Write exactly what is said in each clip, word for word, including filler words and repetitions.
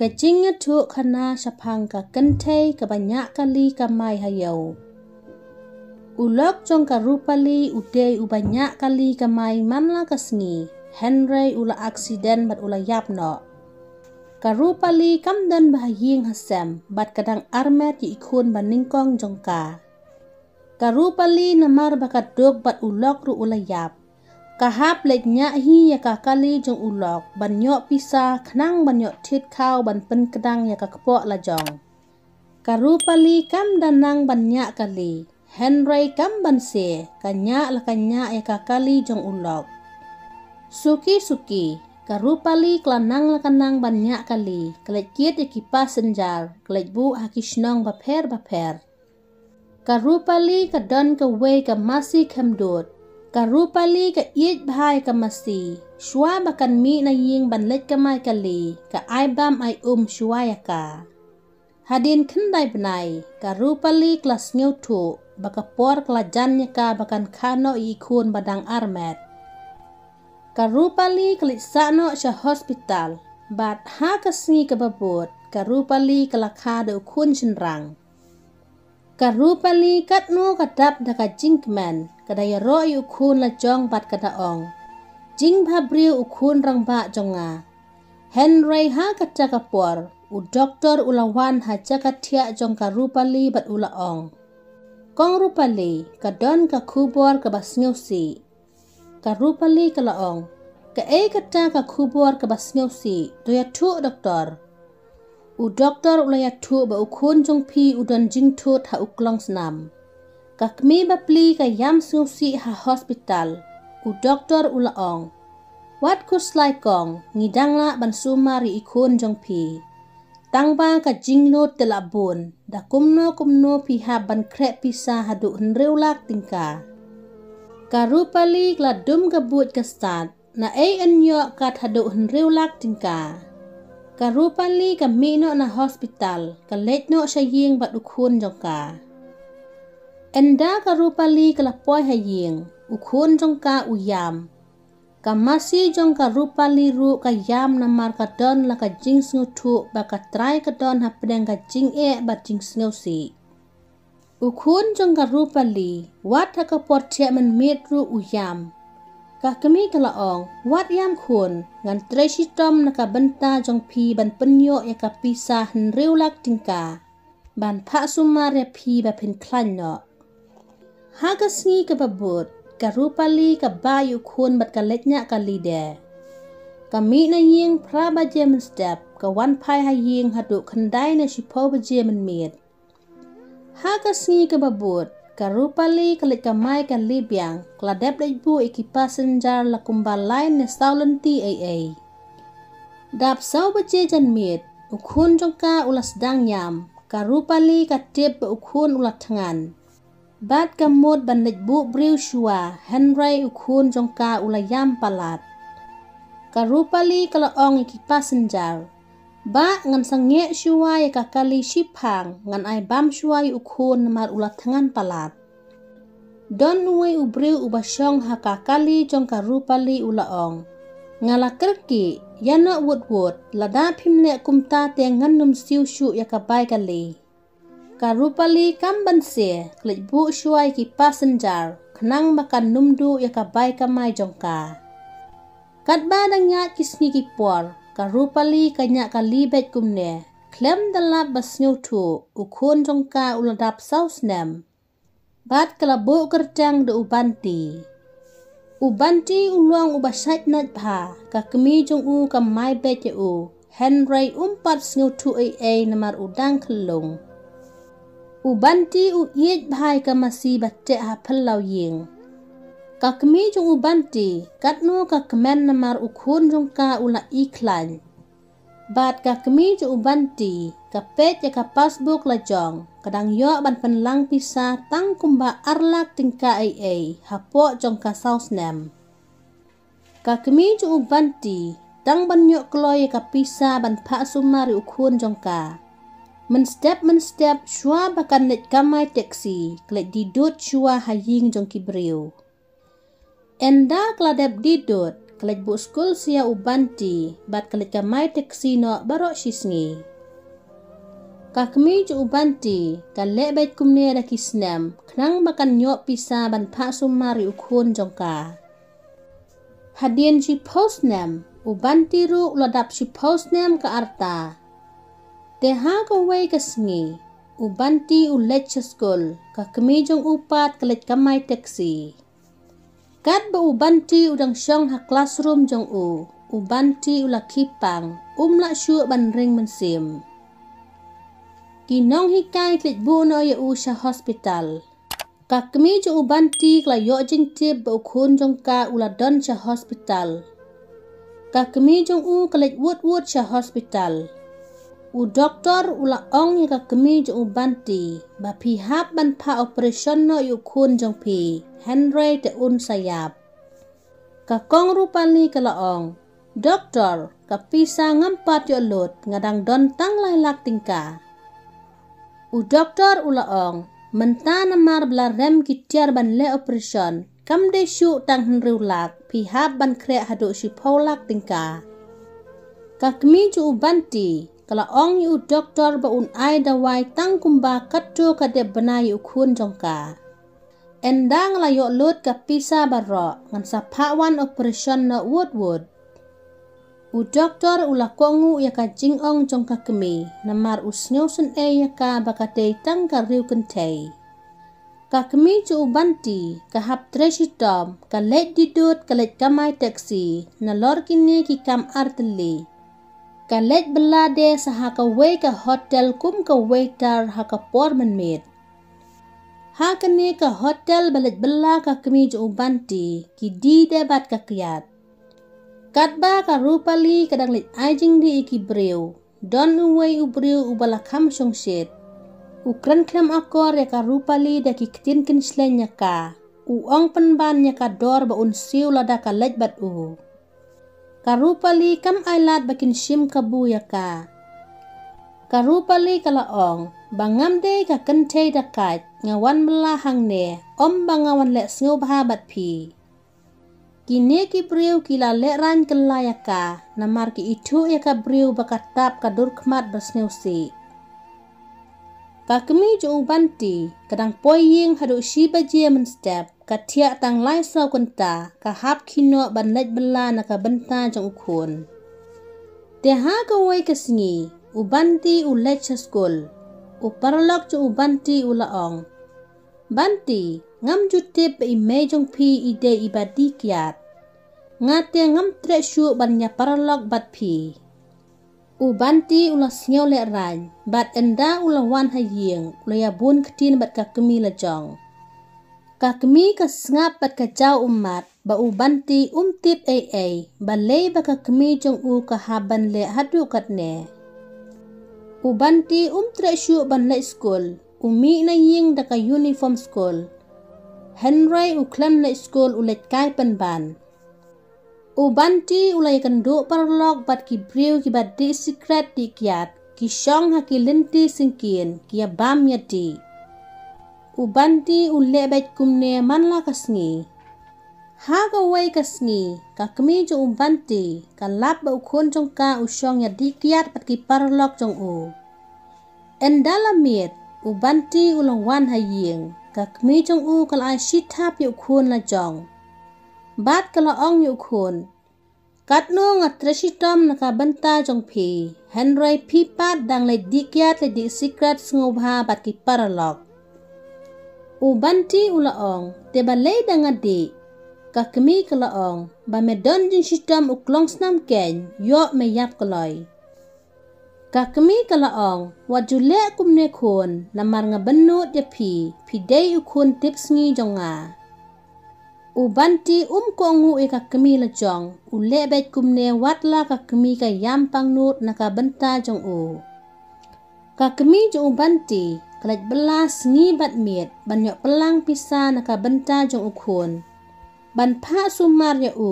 Ka jingïathuh khana shaphang ka kynthei kaba ñiah kali kamai ha ïew. U lok jong ka Rupali u dei uba ñiah kali kamai man la ka sngi, hynrei u la aksiden bad u la ïap noh. Ka Rupali kam don bha ha ïing ha sem bad ka dang armet ïa i khun banyngkong jong ka. Ka Rupali namar ba ka duk bad u lok ruh u la ïap, ka hap leit ñiah hi ïa ka kali jong u lok ban ïoh pisa khnang ban ïoh thied khaw ban pynkdang ïa ka kpoh lajong. Ka Rupali kam da nang ban ñiah kali, hynrei kam banse ka ñiah la ka ñiah ïa ka kali jong u lok. Suki suki, ka Rupali ka la nang la ka nang ban ñiah kali, ka leit kit ïa ki passenger, ka leit buh ha ki shnong bapher bapher. Ka Rupali ka don kawei ka masi khemdud. Ka Rupali ka ïeit bha ïa ka masi. Shuwa ba kan mih na ïing ban leit kamai kali, ka ai bam ai um shuwa ïa ka. Hadien khyndai bnai, ka Rupali ka la sngewthuh ba ka por ka la jan ïa ka ba kan kha noh ïa i khun ba dang armet. Ka Rupali ka leit sah noh sha hospital, bad ha ka sngi kaba bud, ka Rupali ka la kha da u khun shynrang. Ka Rupali katno ka dap da ka jingkmen, ka da ïaroh ïa u khun lajong bad ka da ong, "Jingbhabriew u khun rangbah jong nga." Hynrei ha kata ka por, u doktor u la wan ha jaka thiah jong ka Rupali bad u la ong, "Kong Rupali, ka don ka khubor kaba sngewsih." Ka Rupali ka la ong, "Kaei kata ka khubor kaba sngewsih, to ïathuh doktor." U doktor u la ïathuh ba u khun jong phi u don jingthut ha u klong snam. Ka kmie bapli ka ïam sngewsih ha hospital. U doktor u la ong, "Wat khuslai kong, ngi dang lah ban sumar ïa i khun jong phi. Tang ba ka jinglut te la bun, da kumno kumno phi hap ban khreh pisa haduh hynriew lak tyngka." Ka Rupali ka la dum ka buit ka stad, naei yn ïoh kat haduh hynriew lak tyngka. Ka Rupali ka mih noh na hospital, ka leit noh sha ïing bad u khun jong ka. Ynda ka Rupali ka la poi ha ïing, u khun jong ka u ïam. Ka masi jong ka Rupali ruh ka ïam namar ka don la ka jingsngewthuh ba ka trai ka don hapdeng ka jingeh bad jingsngewsih. U khun jong ka Rupali, wat ha ka por thiah mynmiet ruh u ïam. Ka kmie ka la ong, "Wat ïam khun, ngan trei shitom na ka bynta jong phi ban pynïoh ïa ka pisa hynriew lak tyngka ban phah sumar ïa phi ba phin khlaiñ noh." Ha ka sngi kaba bud, ka Rupali ka bah ïa u khun bad ka leit ñiah kali de. Ka mih na ïing phra baje mynstep, ka wan phai ha ïing haduh khyndai ne shiphew baje mynmiet. Ha ka sngi kaba bud, ka Rupali ka leit kamai kali biang, ka la dep leit buh ïa ki passenger la kumba lai ne saw lynti ei ei. Dap saw baje janmiet, u khun jong ka u la sdang ïam, ka Rupali ka tip ba u khun u la thngan. Bad ka mut ban leit buh briew shuwa, hynrei u khun jong ka u la ïam palat. Ka Rupali ka la ong ïa ki passenger, "Bah, ngan sangeh shuwa ïa ka kali shiphang, ngan ai bam shuwa ïa u khun namar u la thngan palat." Don uwei u briew uba shong ha ka kali jong ka Rupali u la ong, "Nga la kyrkieh, ïa noh wut wut, lada phim leh kumta te ngan nym siew shuh ïa ka bai kali." Ka Rupali kam banse, ka leit buh shuwa ïa ki passenger, khnang ba kan nym duh ïa ka bai kamai jong ka. Katba dang ïaid ki sngi ki por, ka Rupali ka ñiah kali beit kumne, khlem da lap ba sngewthuh, u khun jong ka u la dap saw snem. Bad ka la buh kyrteng da u Banti. U Banti u long uba shait nait bha, ka kmie jong u ka mai beit ïa u, hynrei um pat sngewthuh ei ei namar u dang khyllung. U Banti u ïeit bha ïa ka masi ba teh ha phyllaw ïing. Ka kmie jong u Banti, katno ka kmen namar u khun jong ka u la i khlaiñ. Bad ka kmie jong u Banti, ka peit ïa ka passbook lajong, ka dang ïoh ban pynlang pisa tang kumba ar lak tyngka ei ei, hapoh jong ka saw snem. Ka kmie jong u Banti, tang ban ïoh kloi ïa ka pisa ban phah sumar ïa u khun jong ka. Mynstep mynstep shuwa ba kan leit kamai taxi, ka leit die dud shuwa ha ïing jong ki briew. Ynda ka la dep die dud, ka leit buh skul sia u Banti bad ka leit kamai taxi noh baroh shi sngi. Ka kmie jong u Banti ka leh beit kumne da ki snem khnang ba kan ïoh pisa ban phah sumar ïa u khun jong ka. Hadien shiphew snem u Banti ruh u la dap shiphew snem ka rta. Te ha kawei ka sngi u Banti u leit sha skul, ka kmie jong u pat ka leit kamai taxi. Katba u Banti u dang shong ha classroom jong u, u Banti u la khie pang, um lah shuh ban ring mynsiem. Ki nonghikai ki leit buh noh ïa u sha hospital. Ka kmie jong u Banti ka la ïoh jingtip ba u khun jong ka u la don sha hospital. Ka kmie jong u ka leit wut wut sha hospital. U doktor u la ong ïa ka kmie jong u Banti ba phi hap ban phah operation noh ïa u khun jong phi, hynrei te un sa ïap. Ka kong Rupali ka la ong, "Doktor, ka pisa ngam pat ïoh lut, nga dang don tang lai lak tyngka." U doktor u la ong, "Mynta namar ba la rem ki tiar ban leh operation, kam dei shuh tang hynriew lak, phi hap ban khreh haduh shiphew lak tyngka." Ka kmie jong u Banti ka la ong ïa u doktor ba un ai dawai tang kumba katto ka dep bnai ïa u khun jong ka. "Ynda nga la ïoh lut ka pisa baroh, ngan sa phah wan operation noh wut wut." U doktor u la kohnguh ïa ka jingong jong ka kmie, namar u sngewsynei ïa ka ba ka dei tang ka riew kynthei. Ka kmie jong u Banti ka hap trei shitom, ka leit didut, ka leit kamai taxi, nalor kine ki kam artylli. Ka leit bylla de sa ha kawei ka hotel kum ka waiter ha ka por mynmiet. Ha kane ka hotel ba leit bylla ka kmie jong u Banti, ki die de bad ka kiad. Katba ka Rupali ka dang leit ai jingdih ïa ki briew, don uwei u briew uba la kham shongshit. U kren khlem akor ïa ka Rupali da ki ktien kynshlei ïa ka. U ong pynban ïa ka dor ba un siew lada ka leit bad u. Ka Rupali kam ailad ba kin shim kabu ïa ka. Ka Rupali ka la ong, "Ba ngam dei ka kynthei da kait, nga wan bylla hangne, ym ba nga wan leh sngewbha bad phi." Kine ki briew ki la lehraiñ kylla ïa ka, namar ki ithuh ïa ka briew ba ka tap ka dur khmat ba sngewsih. Ka kmie jong u Banti ka dang poi ïing haduh shi baje mynstep, ka thiah tang lai saw kynta, ka hap khie noh ban leit bylla na ka bynta jong u khun. Te ha kawei ka sngi, u Banti u leit sha skul. U paralok jong u Banti u la ong, "Banti, ngam ju tip ba i mei jong phi i dei iba die kiad. Nga te ngam treh shuh ban ïa paralok bad phi." U Banti u la sngew lehraiñ, bad ynda u la wan ha ïing, u la ïa bun ktien bad ka kmie la jong. Ka kmie ka sngap bad ka jaw ummat, ba u Banti um tip ei ei, balei ba ka kmie jong u ka hap ban leh haduh katne. U Banti um treh shuh ban leit skul, u mih na ïing da ka uniform skul. Hynrei u khlem leit skul u leit kai pynban. U Banti u la ïakynduh paralok bad ki briew kiba dih sikret dih kiad, ki shong ha ki lynti syngkien, ki ïabam ïadih. U Banti u leh beit kumne man la ka sngi. Ha kawei ka sngi, ka kmie jong u Banti ka lap ba u khun jong ka u shong ïadih kiad bad ki paralok jong u. Ynda la miet, u Banti u la wan ha ïing, ka kmie jong u ka la ai shi thap ïa u khun la jong. Bad ka la ong ïa u khun, "Katno nga treh shitom na ka bynta jong phi, hynrei phi pat dang leit dih kiad leit dih sikret sngewbha bad ki paralok." U Banti u la ong, "Te balei da nga dih?" Ka kmie ka la ong, "Ba me don jingshitom u klong snam keiñ, ïoh me ïap kloi." Ka kmie ka la ong, "Wat ju leh kumne khun, namar nga bynnud ïa phi, phi dei u khun tipsngi jong nga." U Banti um kohnguh ïa ka kmie la jong, u leh beit kumne wat la ka kmie ka ïam pangnud na ka bynta jong u. Ka kmie jong u Banti ka leit bylla sngi bad miet ban ïoh pynlang pisa na ka bynta jong u khun, ban phah sumar ïa u,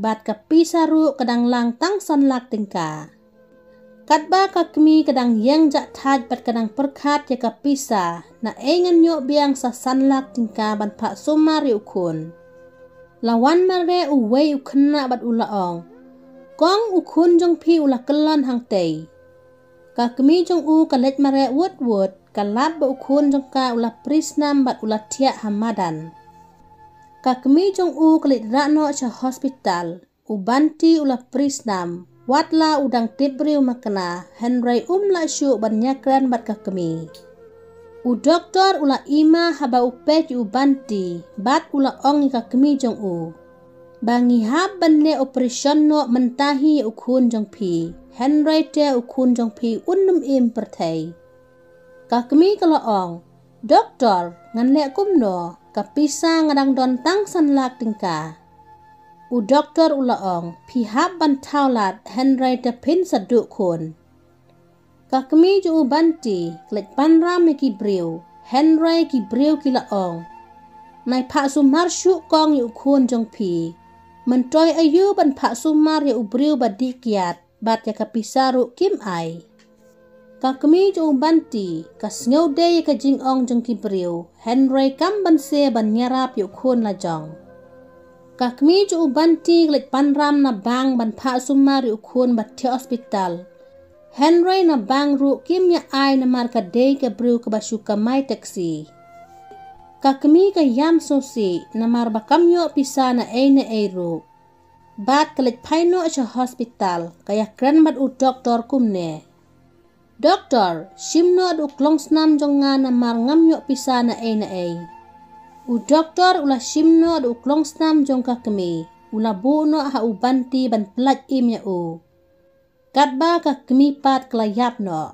bad ka pisa ruh ka dang lang tang san lak tyngka. Katba ka kmie ka dang ïeng jah thait bad ka dang pyrkhat ïa ka pisa, naei ngan ïoh biang sa san lak tyngka ban phah sumar ïa u khun. La wan mareh uwei u khynnah bad u la ong, "Kong, u khun jong phi u la kyllon hangtei." Ka kmie jong u ka leit mareh wut wut, ka lap ba u khun jong ka u la pris nam bad u la thiah ha madan. Ka kmie jong u ka leit rah noh sha hospital. U Banti u la pris nam, wat la u dang tip briew makna, hynrei um lah shuh ban ïakren bad ka kmie. U doktor u la ima haba u peit ïa u Banti, bad u la ong ïa ka kmie jong u, "Ba ngi hap ban leh operation noh mynta hi ïa u khun jong phi, hynrei te u khun jong phi un ym im pyrthei." Ka kmie ka la ong, "Doktor, ngan leh kumno, ka pisa nga dang don tang san lak tyngka." U doktor u la ong, "Phi hap ban thaw lad, hynrei te phin sa duh khun." Ka kmie jong u Banti ka leit panram ïa ki briew, hynrei ki briew ki la ong, "Nai phah sumar shuh kong ïa u khun jong phi. Myntoi aïu ban phah sumar ïa u briew ba dih kiad, bad ïa ka pisa ruh kim ai." Ka kmie jong u Banti ka sngew dei ïa ka jingong jong ki briew, hynrei kam banse ban ïarap ïa u khun la jong. Ka kmie jong u Banti ka leit panram na bank ban phah sumar ïa u khun ba thiah hospital, hynrei na bank ruh kim ïa ai namar ka dei ka briew kaba shu kamai taxi. Ka kmie ka ïam sngewsih namar ba kam ïoh pisa na ei na ei ruh. Bad ka leit phai noh sha hospital, ka ïakren bad u doktor kumne, "Doktor, shim noh da u klongsnam jong nga namar ngam ïoh pisa na ei na ei." U doktor u la shim noh da u klongsnam jong ka kmie, u la buh noh ha u Banti ban pyllait im ïa u. Katba ka kmie pat ka la ïap noh.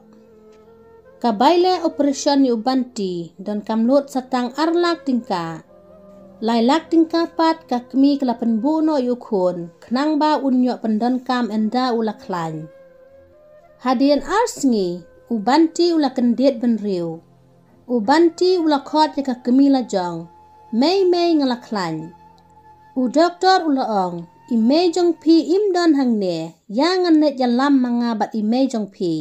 Ka bai leh operation ïa u Banti, donkam lut sa tang ar lak tyngka. Lai lak tyngka pat ka kmie ka la pynbuh noh ïa u khun, khnang ba un ïoh pyndonkam ynda u la khlaiñ. Hadien ar sngi, u Banti u la kyndit bynriew. U Banti u la khot ïa ka kmie la jong, "Mei, mei, nga la khlaiñ." U doktor u la ong, "I mei jong phi im don hangne, ïa ngan leit ïalam ma nga bad i mei jong phi."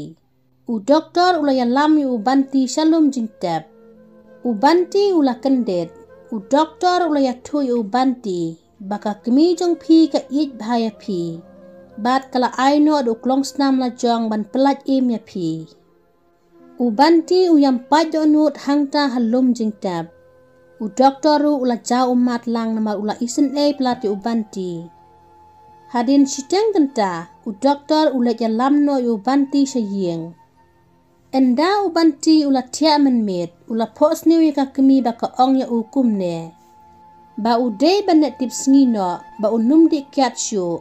U doktor u la ïalam ïa u Banti sha lum jingtep. U Banti u la kyndit. U doktor u la ïathuh ïa u Banti ba ka kmie jong phi ka ïeit bha ïa phi, bad ka la ai noh da u klongsnam la jong ban pyllait im ïa phi. U Banti u ïam pait dohnud hangta ha lum jingtep. U doktor ruh u la jaw ummat lang namar u la isynei palat ïa u Banti. Hadien shiteng kynta, u doktor u leit ïalam noh ïa u Banti sha ïing. Ynda u Banti u la thiah mynmiet, u la phohsniew ïa ka kmie ba ka ong ïa u kumne, ba u dei ban leh tipsngi noh, ba un ym dih kiad shuh,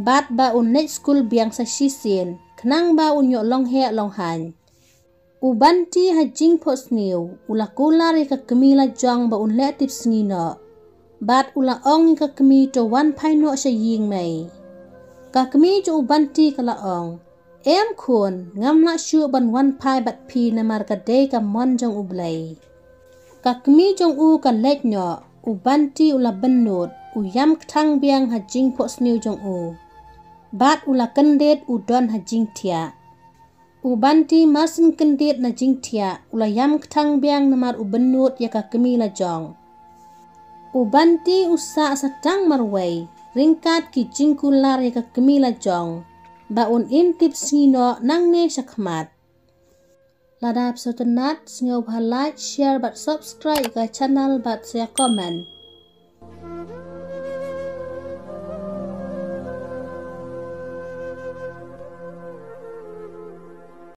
bad ba un leit skul biang sa shisien, khnang ba un ïoh long heh long haiñ. U Banti ha jingphohsniew, u la kular ïa ka kmie la jong ba un leh tipsngi noh. Bad u la ong ïa ka kmie, "To wan phai noh sha ïing mei." Ka kmie jong u Banti ka la ong, "Em khun, ngam lah shuh ban wan phai bad phi namar ka dei ka mon jong u Blei." Ka kmie jong u ka leit noh, u Banti u la bynnud, u ïam kthang biang ha jingphohsniew jong u. Bad u la kyndit u don ha jingthiah. U Banti marsyn kyndit na jingthiah, u la ïam kthang biang namar u bynnud ïa ka kmie la jong. U Banti u sah sa tang marwei, ryngkat ki jingkular ïa ka kmie la jong, ba un im tipsngi noh nangne shakhmat. Lada phi sngewtynnat, sngewbha like, share bad subscribe ïa ka channel bad sa comment.